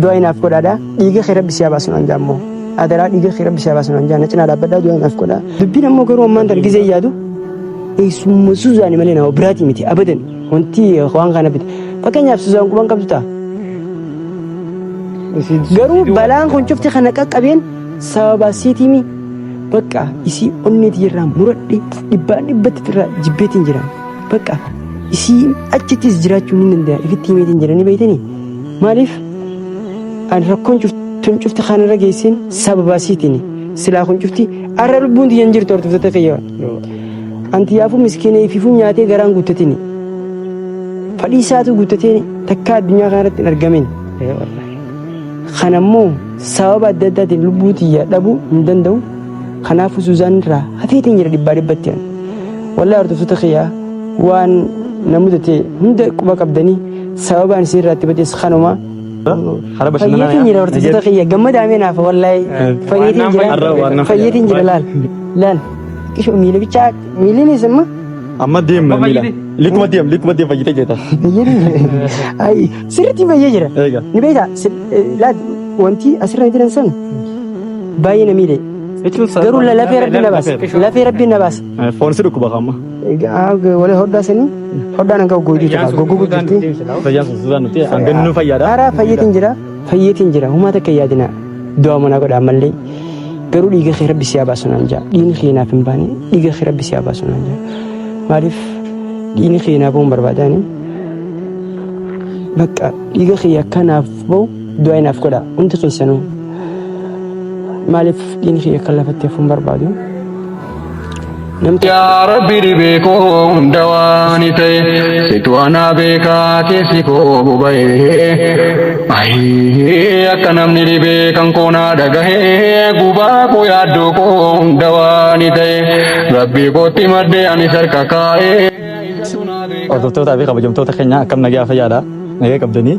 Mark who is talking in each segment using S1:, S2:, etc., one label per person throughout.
S1: Du'aa naaf godhaadha. Dhiiga kee Rabbi si haa baasu naan jaa ammoo. Adaraa dhiiga kee Rabbi si haa baasu naan jaa, na cinaa dhaabbadhaa, du'aa naaf godhaa. Dubbiin ammoo garuu ammaan tan gizee yaadu eessumma Suuzaani malee nama biraatii miti abadan wanti waan kana bite. Fakkeenyaaf, Suuzaan quban qabdu ta'a. Garuu balaan kun cufti kana qaqqabeen sababa isiitiimi. Bakka isii onneeti irraa muradhe, dhibbaan dhibbatti irraa jibbeetiin jira. Bakka isii achittis jiraachuu ni danda'a ifitti himeetiin jira, ni beeytanii. Maaliif ani rakkoon tun cufti kanarra geesseen sababa isiitiin silaa kun cufti arra lubbuun tiyya hin jirtu, hordoftoota kiyya. Anti yaafuu miskiina ifiifuu nyaatee garaan guuttatini. Fadhii isaatu guuttatee takka addunyaa kanarratti hin argamin. Kanammoo sababa adda addaatiin lubbuu tiyya dhabuu hin danda'u. Kanaafuu Suuzaan irraa hafeetiin jira dhibbaa dhibbatti ani. Wallahi hordoftoota kiyyaa, waan na mudate hunda quba qabdanii, sababaan isin irraa itti bades kanuma.
S2: Hara bashannanaa.
S1: Fayyeetiin jira, hordoftoota kiyya, gammadaamee naaf, wallahi fayyeetiin jira. Fayyeetiin jira, laal laal, qisho miila bichaa miiliinis amma.
S2: Amma deema miila. Likuma deem, likuma deem, fayyitee jirta.
S1: Fayyeetiin jira. Ay, sirriitti fayyee jira.
S2: Eega.
S1: Ni beektaa, laal, wanti asirra jiran san baay'ee na miidhe. Garuu lafee Rabbi na baasa. Lafee Rabbi na baasa.
S2: Foon si dhukkuba amma.
S1: Egaa wala hodhaa sanii hodhaan hanga goggoguu jira. Goggoguu jirti.
S2: Fayyaan sun Suzaan nuti hangannuu fayyaadha.
S1: Haaraa fayyeetiin jira. Fayyeetiin jira. Humaa takka yaadina. Du'a manaa godha ammallee. Garuu dhiiga kee Rabbi si haa baasu naan jaa. Dhiigni kee naaf hin baane. Dhiiga kee Rabbi si haa baasu naan jaa. Maaliif dhiigni kee naaf ba'uun barbaadaani? Bakka dhiiga kee akka naaf ba'u du'a naaf godha. Hundi keessanuu. Maaliif dhiigni kee akka lafatti hafuun barbaadu? Namni
S3: Yaa Rabbi, dhibee koo hunda waan ta'e situ anaa beekaa, keessi koo boba'ee. Ayii, akka namni dhibee kan koo naa dhagahee, gubaa koo yaaddoo koo hunda waan ta'e Rabbi kootti maddee ani sarka kaa'ee.
S2: Hordoftootaa fi kabajamtoota keenya, akkam nagaa, fayyaadha? Nagaa qabdanii?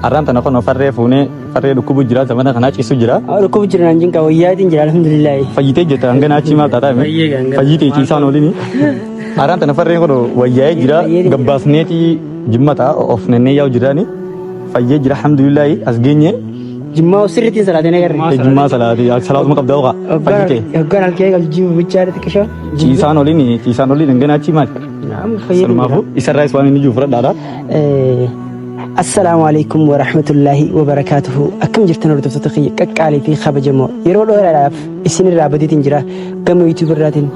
S2: Har'aan tana kun farree fuunee, farree dhukkubu jira, zamana kanaa ciisu jira.
S1: Dhukkubu jira naan jinqa, wayyaatiin jira, alhamdulillahi.
S2: Fayyitee jirta, hanga naachi maal taataa hime? Fayyitee ciisaan oliini. Har'aan tana farreen kun wayyaa'ee jira, gabbaasneetii jimmata of nannee yaa'u jiraani. Fayyee jira, alhamdulillahi, as geenye.
S1: Jimmaa sirriitti salaateen agarre.
S2: Jimmaa salaatee salaatuma qabdaa ogaa fayyitee.
S1: Hoggaan halkee qabdu bichaa xiqqishoo.
S2: Ciisaan oliini, ciisaan oliin hanga naachi maal? Sanumaafuu isarraas waan inni jiru fudhadhaadha.
S1: Assalaamu alaikum wa rahmatullahi wa barakaatuhu. Akkam jirtan, hordoftoota kiyya qaqqaalii fi kabajamoo? Yeroo dheeraadhaaf isinirraa badiitiin jira. Gama YouTube irraatiin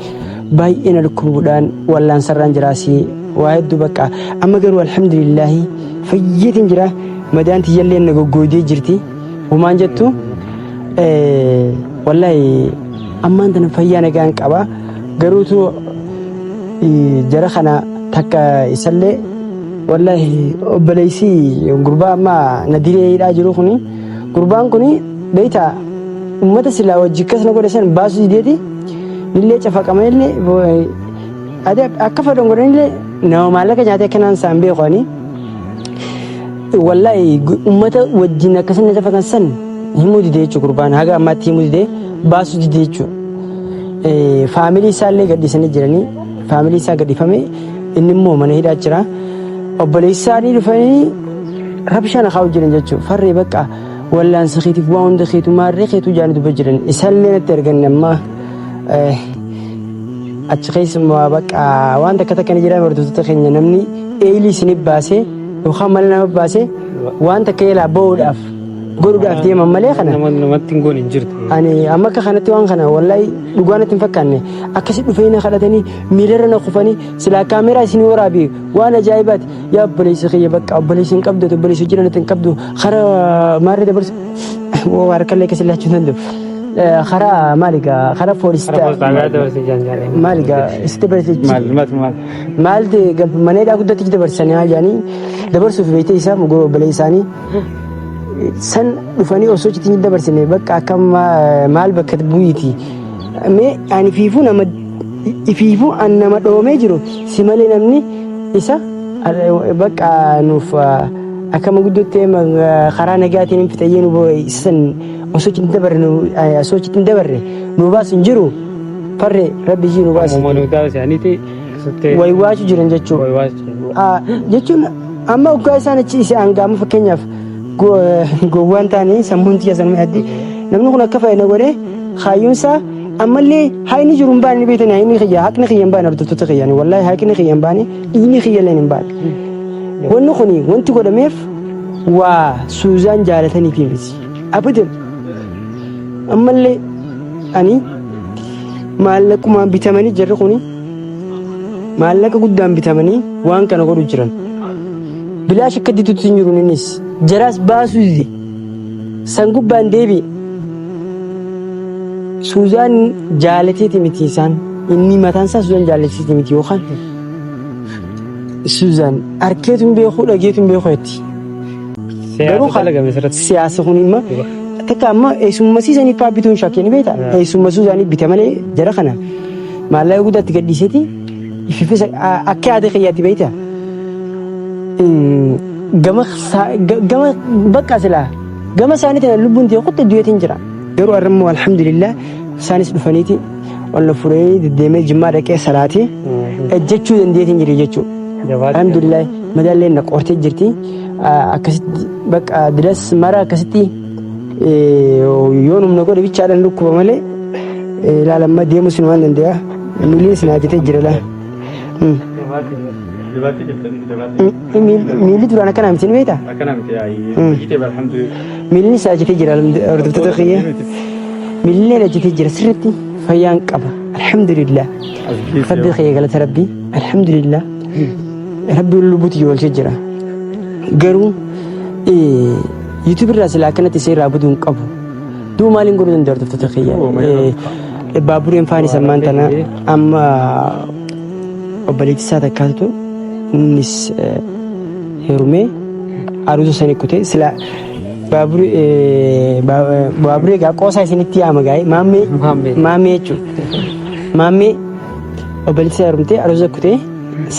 S1: baay'ee na dhukkubuudhaan wallaansarraan jiraasii waa hedduu bakka. Amma garuu alhamdulillahi fayyeetiin jira. Madaan tiyyallee na goggoodee jirti. Homaan jettu, wallahi ammaan tana fayyaa nagaan qaba. Garuutu jara kana takka isallee, wallahi obboleessi gurbaa amma na diree hidhaa jiru kuni, gurbaan kuni beektaa, ummata silaa wajji akkas na godhe san baasuu dideeti nillee cafaqamanillee akka fedhan godhanillee nama maallaqa nyaatee akkanaan isaan beeku. Ani wallahi ummata wajjin akkasin na cafaqan san himuu didee jechuudha. Gurbaan haga ammaatti himuu didee, baasuu didee jechuudha. Faamilii isaallee gadhiisanii jiranii, faamilii isaa gadhiifame, inni immoo mana hidhaa jira. Obboleessi isaanii dhufanii rabshaa na kaa'u jiran jechuudha. Farree, bakka wallaansa keetiif waa hunda keetu maarree keetu jaanii dubba jiran. Isaallee natti arganne amma achi keessumaa bakka waan takka takka ni jira. Hordoftoota keenya, namni eelii isinif baasee yookaan mala nama baasee waan takka eelaa ba'uudhaaf godhuudhaaf deeman malee kana.
S4: Namatti hin goone hin jirtu.
S1: Ani amma akka kanatti waan kana wallahi dhugaa natti hin fakkaanne. Akkasi dhufee na kadhatanii, miilarra na kufanii, silaa kaameraa isin waraabi, waan ajaa'ibaati. Yaa obboleessa kiyya, bakka obboleessa hin qabdu, obboleessa jira natti hin qabdu, karaa maarree dabarsa waa harkallee akkasi laachuu hin danda'u. Karaa maali gaa, karaa poolis maali gaa isitti dabarsa.
S2: Maal maal maal?
S1: Maalti mana hidhaa guddatti dabarsanii haa jedhanii dabarsuuf beektee isaa obboleessa isaanii san dhufanii osoo achitti hin dabarsine bakka akka maal bakka bu'iiti. Mee ani fiifuu nama ifiifuu an nama dhoomee jiru si malee namni isa bakka nuuf akka maguddootti karaa nagaatiin hin fixayyee nu san osoo achitti hin dabarre, osoo achitti hin dabarre nu baasu hin jiru. Farre, Rabbi isii nu baase.
S4: Ammuma nu taasisaniiti akkasitti.
S1: Waywaachuu jiran jechuudha.
S4: Waywaachuu.
S1: Jechuun amma waggaa isaan achi isa hangaama fakkeenyaaf Gowwaan taane sammuun tiyya sanuma yaaddi. Namni kun akka fayyina godhe kaayyoon isaa ammallee haqni jiru hin baane ni beektanii haqni kiyya haqni kiyya hin baane hordoftoota kiyyaan wallaahi haqni kiyya hin baane dhiigni kiyya illee hin baane. Wanni kun wanti godhameef waa Suuzaan jaalataniif miti. Abadan ammallee ani maallaqumaan bitamanii jarri kuni maallaqa guddaan bitamanii waan kana godhu jiran. Bilaash akka ditutti hin jiru innis jaraas baasuu dide. San gubbaan deebi'e. Suuzaan jaalateeti miti isaan inni mataan isaa Suuzaan jaalateeti miti yookaan Suuzaan arkeetu hin beeku dhageetu hin beeku jetti.
S4: Siyaasa dalagame sirratti.
S1: Siyaasa kun imma takka amma eessumma siisanii fa'aa bituun shakkee ni beekta. Eessumma Suuzaanii bite malee jara kana maallaqa guddaatti gadhiiseeti ififisa akka yaada kiyyaatti beekta. Gama gama bakka silaa gama isaanii tana lubbuun ta'e kutte du'eetiin jira. Garuu har'a immoo alhamdulillah isaanis dhufaniiti ol na fuudhanii deddeemee jimmaa dhaqee salaatee ejjechuu dandeetiin jira jechuudha. Alhamdulillah madaalleen na qortee jirti. Akkasitti bakka diras mara akkasitti yoon humna godhe bichaadhaan dhukkuba malee ilaalamma deemus waan danda'a. Miilli na ajjatee jira laa. Miilli duraan akkana miti ni beektaa?
S2: Akkana miti fayyitee alhamdulillah.
S1: Miilli isaa ajjatee jira hordoftoota kiyya. Miilli ajjatee jira sirriitti fayyaan qaba. Alhamdulillah. Rabbi kiyya galata rabbi. Alhamdulillah. Rabbi lubbuutti oolchee jira. Garuu YouTube irraa silaa akkanatti isa irraa baduu hin qabu. Duuba maaliin godhuu danda'a hordoftoota kiyya? Baabureen faanis ammaan tana amma obboleettii isaa takkaatu innis heerumee aruuza sanii kutee sila baaburee gaa qoosaa isinitti yaama gaa'e maammee maammee jechuudha. Maammee obboleettii isaa heerumtee aruuza kutee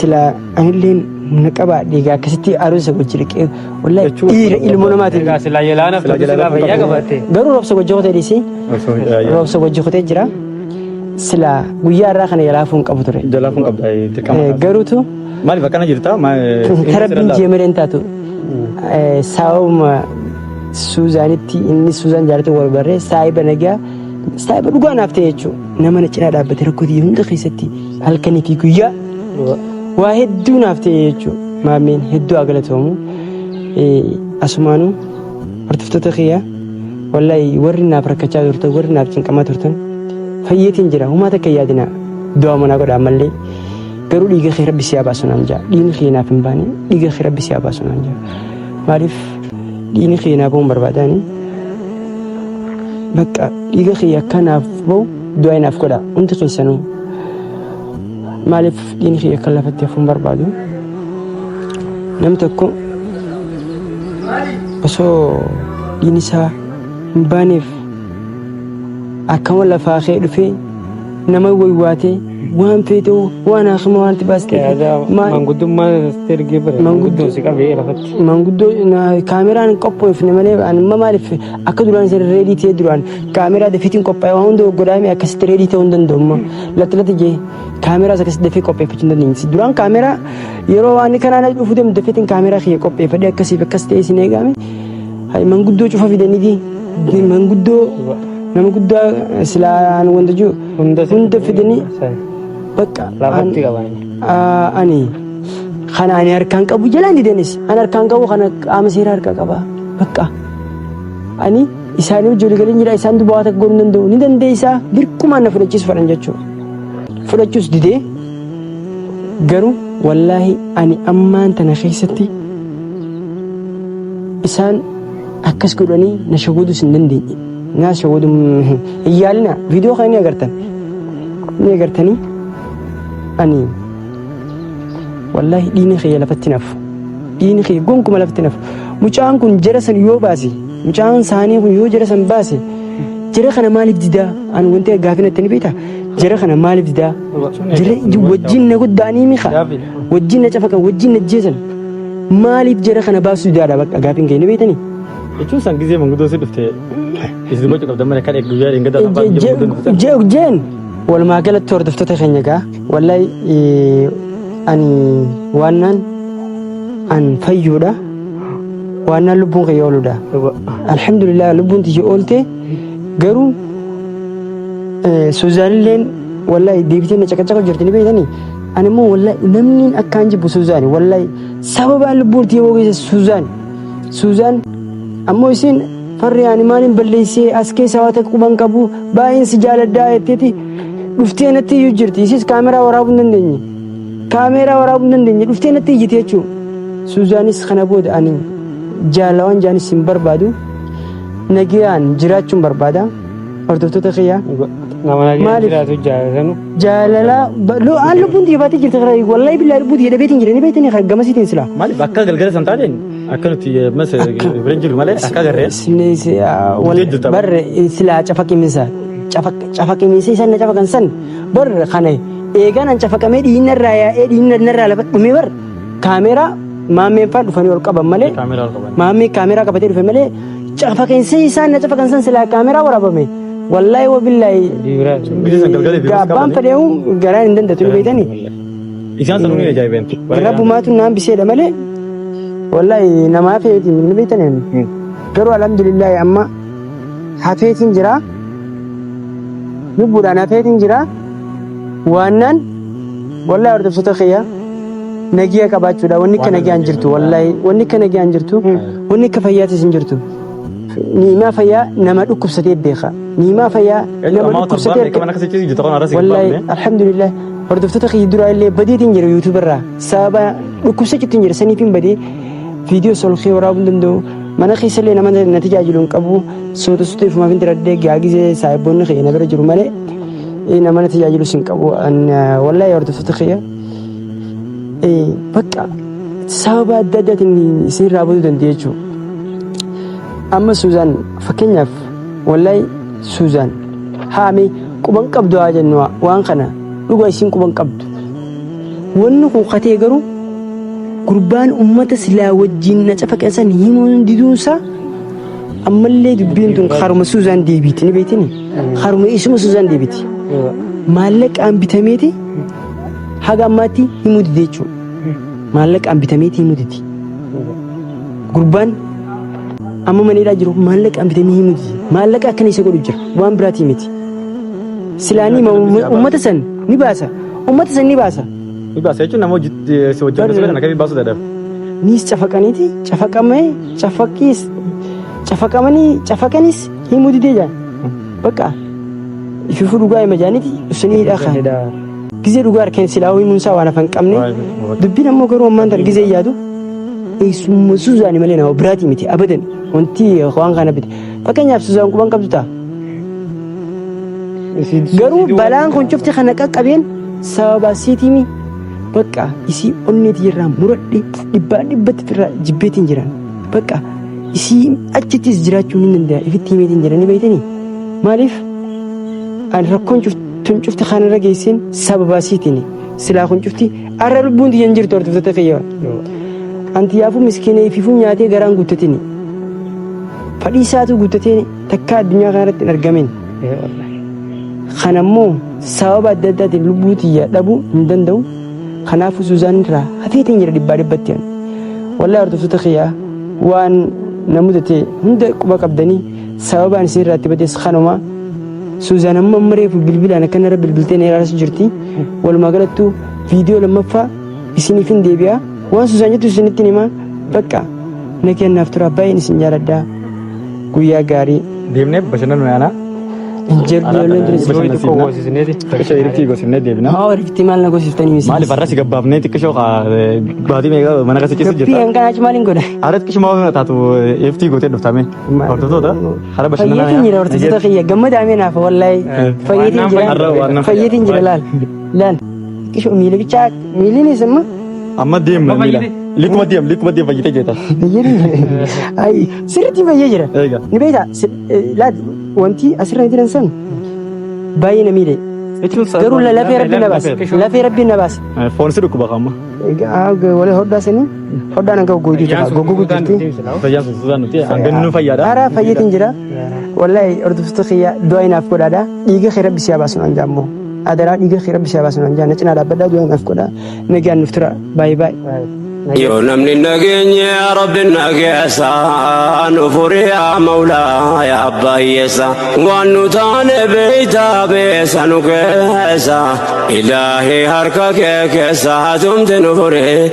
S1: sila anilleen na qabaadhe egaa akkasitti aruuza gochi dhiqee wallahi dhiira ilmoo namaatiin.
S4: Egaa silaa yelaanaaf
S2: Silaa
S4: ta'u silaa
S2: jalaa
S4: fayyaa qabaatte.
S1: Garuu roobsa gochi kutee dhiisee roobsa gochi kutee jira. Sila guyyaa irraa kana jalaa fuun qabu ture.
S2: Jalaa fuun qabda dirqama.
S1: Garuutu
S2: Maaliif akkana jirta?
S1: Tarabbiin jee malee hin taatu. Sababuma Suuzaanitti inni Suuzaan jaalatu wal barree saahiba nagaa saahiba dhugaa naaf ta'e jechuudha. Nama na cinaa dhaabbate rakkoo tiyya hunda keessatti halkanii fi guyyaa waa hedduu naaf ta'e jechuudha. Maammeen hedduu haa galatoomu. Asumaanuu hordoftoota kiyya wallahi warri naaf rakkachaa turtan warri naaf cinqamaa turtan fayyeetiin jira humaa takka hin yaadina du'aa manaa godha ammallee garuu dhiiga kee rabbi si haa baasu naan jaa dhiigni kee naaf hin baane dhiiga kee rabbi si haa baasu naan jaa maaliif dhiigni kee naaf ba'uun barbaadaani bakka dhiiga kee akka naaf ba'u du'aa naaf godha hundi keessanuu maaliif dhiigni kee akka lafatti hafuun barbaadu nam tokko osoo dhiigni isaa hin baaneef akkama lafaa kee dhufee nama waywaatee waan feetee waan haakima waan itti baastee
S4: Manguddummaa sitti ergee bare. Manguddoon si qabee lafatti.
S1: Manguddoo kaameraan hin qophoofne malee ani amma maaliif akka duraan isin reedii ta'ee duraan kaameraa dafiitiin qophaa'e waan hunda godhaame akkasitti reedii ta'uu hin danda'u amma latti latti jee kaameraas akkasitti dafee qopheeffachuu hin dandeenye. Duraan kaameraa yeroo waan kanaan dhufu deemu dafeetiin kaameraa kiyya qopheeffadhee akkasiif akkas ta'ee isin eegaame manguddoo cufa fidaniiti manguddoo nama guddaa silaa ani wanta jiru hunda fidanii bakka
S4: Lafatti qaban.
S1: Ani kana ani harkaan qabu jalaan didenis ani harkaan qabu kana qaama seeraa harkaa qaba bakka ani isaanii wajji walii galee jira isaan duba waa takka godhuu hin danda'u ni dandeessaa dirqumaan na fudhachiisu fedhan jechuudha fudhachuus didee garuu wallaahi ani ammaan tana keessatti isaan akkas godhanii na shawwaduus hin dandeenye. Na shawwaduu hin yaalina. Viidiyoo kana ni agartan. Ni agartanii ani wallaahi dhiigni kiyya lafatti nafu. Dhiigni kiyya gonkuma lafatti nafu. Mucaan kun jara san yoo baase mucaan isaanii kun yoo jara san baase jara kana maaliif didaa? Ani wanti gaafii natti ni beektaa? Jara kana maaliif didaa? Jara wajjin na goddaanii miha. Wajjin na cafaqan wajjin na jeesan. Maaliif jara kana baasuu didaadha bakka gaafiin kee ni beektanii?
S2: Jechuun san gizee manguddoo si dhufte isin dubbachuu qabda malee kan eegdu guyyaa dheengaddaa san baasuu gizee manguddoo dhufte.
S1: Jeen walumaa galatti hordoftoota keenya gaa wallahi ani waannaan an fayyuudha. Waannaan lubbuun kiyya ooludha. Alhamdulillah lubbuun tiyya oolte garuu Suuzaanilleen wallahi deebitee na caqacaqa jirti ni beektanii. Ani immoo wallahi namni akkaan jibbu Suuzaani wallahi sababaan lubbuun tiyya boogeessa Suuzaani. Suuzaan ammoo isiin farri ani maaliin balleessee as keessa waa takka quban qabu baay'een si jaaladhaa jetteeti dhuftee natti iyyuu jirti. Isiis kaameraa waraabuu hin dandeenye. Kaameeraa waraabuu hin dandeenye dhuftee natti iyyite jechuudha. Suuzaanis kana booda ani jaalawan jaanis hin barbaadu. Nagayaan jiraachuun barbaada. Hordoftoota kiyya.
S4: Nama nagaan
S1: Maaliif?
S4: jiraatu jaalatanu.
S1: Jaalala an lubbuun tiyya baatee jirti kana wallahi billahi lubbuu tiyya dhabeetiin jira ni beektanii kan gamasiitiin sila.
S2: Maaliif akka galgala san taateen akka nuti ammas bira hin jirru malee akka agarree
S1: Wal
S2: jirta.
S1: bar silaa cafaqimisa cafaqimisa isaan na cafaqan san bar kana eegaan an cafaqamee dhiigni narraa yaa'ee dhiigni narraa lafa dhume bar kaameeraa maammeen faan dhufanii ol qaban malee
S2: Kaameeraa ol qaban.
S1: maammee kaameeraa qabatee dhufe malee cafaqinsi isaan na cafaqan san silaa kaameeraa waraabame wallaahi wabillaahi
S2: Gizee san galgala fi
S1: abbaan fedheewu garaan hin danda'atu ni beektanii
S2: Isaan sanuu ni ajaa'ibeen.
S1: Rabbumaatu naan biseedha malee wallaahi namaa feetiin ni beektanii garuu alhamdulillaahi amma hafeetiin jira lubbuudhaan hafeetiin jira waannaan wallahi hordoftoota kiyya nagiya qabaachuudha wanni akka nagiyaan jirtu wallahi wanni akka nagiyaan jirtu wanni akka fayyaatis hin jirtu niimaa fayyaa nama dhukkubsatee beeka niimaa fayyaa nama dhukkubsatee
S2: Mana akkasii ciisu jirtu kan arrasi
S1: wallahi alhamdulillah hordoftoota kiyya duraa illee badeetiin jira yuutuub irraa sababa dhukkubsachuutti hin jira saniif hin badee viidiyoo solkee waraabuu hin danda'u mana keessa illee nama na tajaajilu hin qabu suuta suuta ifumaaf hin diradhee gaagizee saahiboonni kiyya na bira jiru malee nama na tajaajilus hin qabu wallahi hordoftoota kiyya bakka sababa adda addaatiin isinirraa baduu dandeenya jechuudha. Amma Suuzaan fakkeenyaaf wallahi Suuzaan haame quban qabdu haa jennu waan kana dhugaa isin quban qabdu. Wanni kun katee garuu gurbaan ummata silaa wajjin na cafaqe san himuun diduunsaa ammallee dubbiin tun haruma Suuzaan deebiiti ni beektini haruma isuma Suuzaan deebiiti. Maallaqaan bitameeti haga ammaatti himuu dide jechuudha. Maallaqaan bitameeti himuu dide. Gurbaan amma mana hidhaa jiru maallaqaan bitamee himuu dide. Maallaqa akkana isa godhu jira waan biraatii miti. Silaanii uummata san ni baasa. Uummata san ni baasa.
S2: Ni baasa jechuun nama hojii si hojjetu kan akkamii baasuu dadhabe.
S1: Niis cafaqaniiti cafaqamee cafaqiis cafaqamanii cafaqanis himuu didee jaan. Bakka ififuu dhugaa hima jaaniiti isinii hidhaa kaan. Gizee dhugaa harkeen silaa himuun isaa waan afan qabne dubbiin ammoo garuu ammaan tan gizee yaadu eessumma Suuzaani malee nama biraatii miti abadan wanti waan kana bite fakkeenyaaf Suuzaan quban qabdu ta'a. Garuu balaan kun cufti kana qaqqabeen sababa siitiimi bakka isii onneetii irraa muradhe dhibbaan dhibbatti irraa jibbeetiin jiran bakka isii achittis jiraachuun hin danda'a ifitti himeetiin jiranii beektanii maaliif ani rakkoon tun cufti kan irra geesseen sababa isiitiin silaa kun cufti arra lubbuun tiyya hin jirtu hordoftoota kiyya anti yaafuu miskiina ififuu nyaatee garaan guuttatini fadhii isaatu guuttatee takka addunyaa kana irratti hin argamin kanammoo sababa adda addaatiin lubbuu tiyya dhabuu hin danda'u kanaafuu Suuzaan irraa hafeetiin jira dhibbaa dhibbatti ani wallahi hordoftoota kiyya waan na mudate hunda quba qabdanii sababaan isin irraa itti badees kanuma Suuzaan amma amma reefu bilbilaan akka narra bilbiltee na ilaalaa jirti. Walumaa galattuu viidiyoo lammaffaa isiniif hin deebi'a. Waan Suuzaan jettu isinitti hima. Bakka nagaan naaf tura baay'een isin jaaladha. Guyyaa gaarii.
S2: Deemnee bashannanuu yaana.
S1: Hin jedhu ijoolleen turis.
S4: Yeroo xiqqoo goosisneeti.
S2: Xiqqishoo hiriftii goosifnee deebina.
S1: Maa hiriftii maal na goosiftanii misi?
S2: Maaliif har'a si gabbaafnee xiqqishoo baatii meeqa mana keessa ciisu
S1: Gabbii
S2: jirta?
S1: hanqana achi maaliin godha?
S2: Har'a xiqqishoo maal taatu hiriftii gootee dhuftame. Hordoftoota hara bashannanaa.
S1: Fayyeetiin jira hordoftoota kiyya gammadaamee naaf wallahi. Fayyeetiin jira.
S2: Har'a waan nama
S1: Fayyeetiin jira laal. Laal. Xiqqishoo miila bichaa miiliinis immoo.
S2: Amma deemna miila. Likkuma deem likkuma deem fayyitee jirta.
S1: Fayyeetiin jira. Ayi sirriitti fayyee jira.
S2: Eega.
S1: Ni beektaa laal wanti asirra jiran san baay'ee na miidhe. Garuu lafee rabbi na baase. Lafee rabbi na baase.
S2: Foon si dhukkuba qaama.
S1: Egaa wal hodhaa sanii hodhaan hanga goggoguu jira. Goggoguu jirti.
S2: Fayyaan sun sudaan nuti hangannuu fayyaadha.
S1: Haaraa fayyeetiin jira. Wallahi hordoftoota kiyya du'aa inaaf godhaadha. Dhiiga kee rabbi si haa baasu naan jaammoo. Adaraa dhiiga kee rabbi si haa baasu naan jaa. Na cinaa dhaabbadhaa du'aa inaaf godhaa. Nagaan nuuf tura. Baay'ee baay'ee.
S5: Yoo namni nageenye Rabbi nageessa nu furiyaa mawlaa yaa abbaa hiyyeessa. Waan nu taane beeytaa beessa nu keessa, ilaahi harka kee keessa hatumti nu furi.